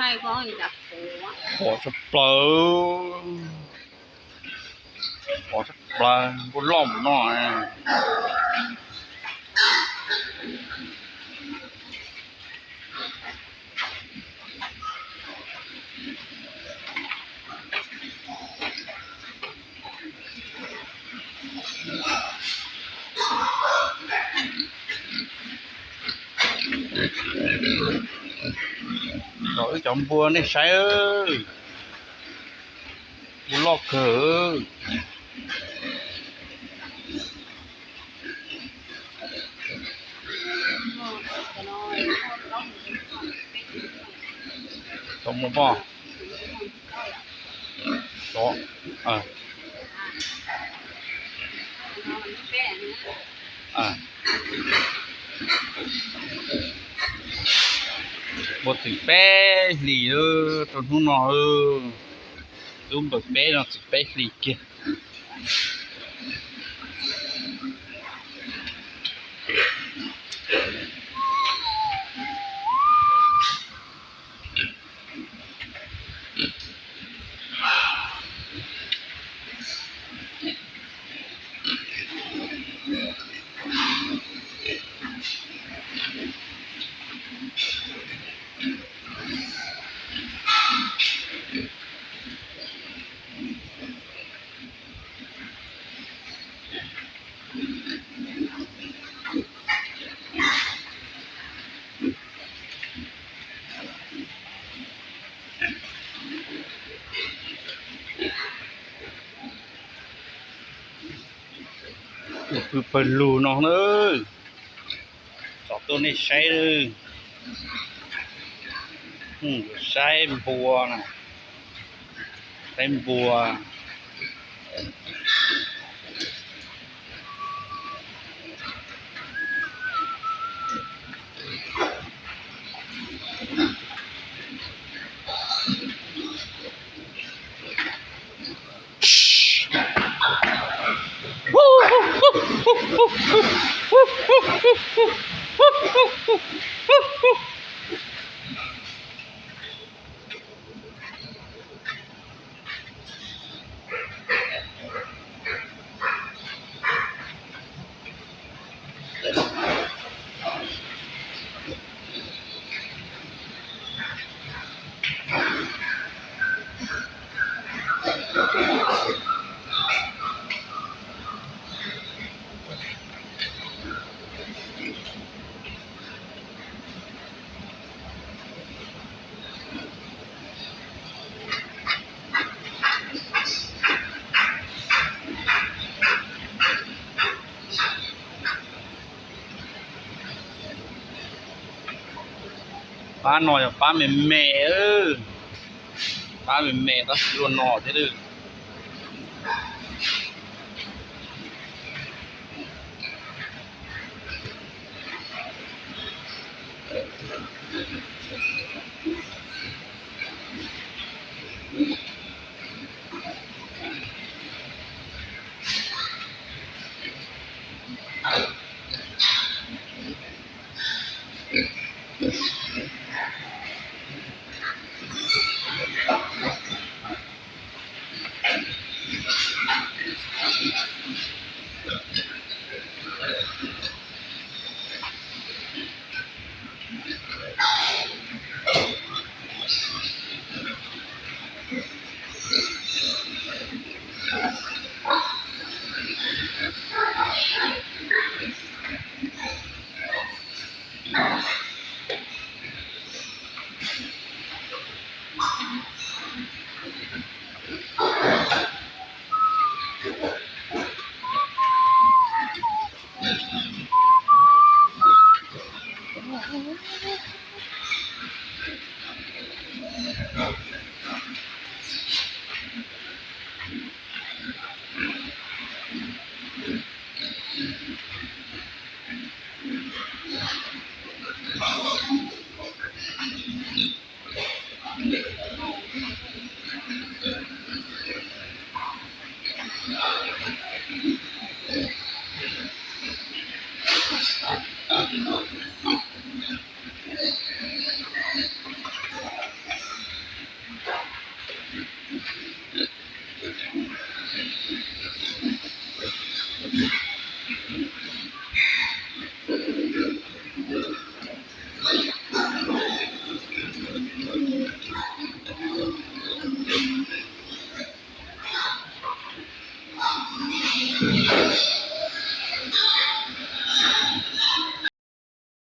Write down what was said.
Pom tshaj plaws, pom tshaj plaws npua loj mus no. Los wb cov npua nej saib, npua loj kawg. Tau muaj pob. Muaj txim peb hlis rau hnub no, lub npawg peb no txim peb hlis kiag. Pw pawg lug no na, tsom tuaj nej saib, saib npua na, saib npua. Pab no yog pab me me, pab me me tab sis luaj no thiab.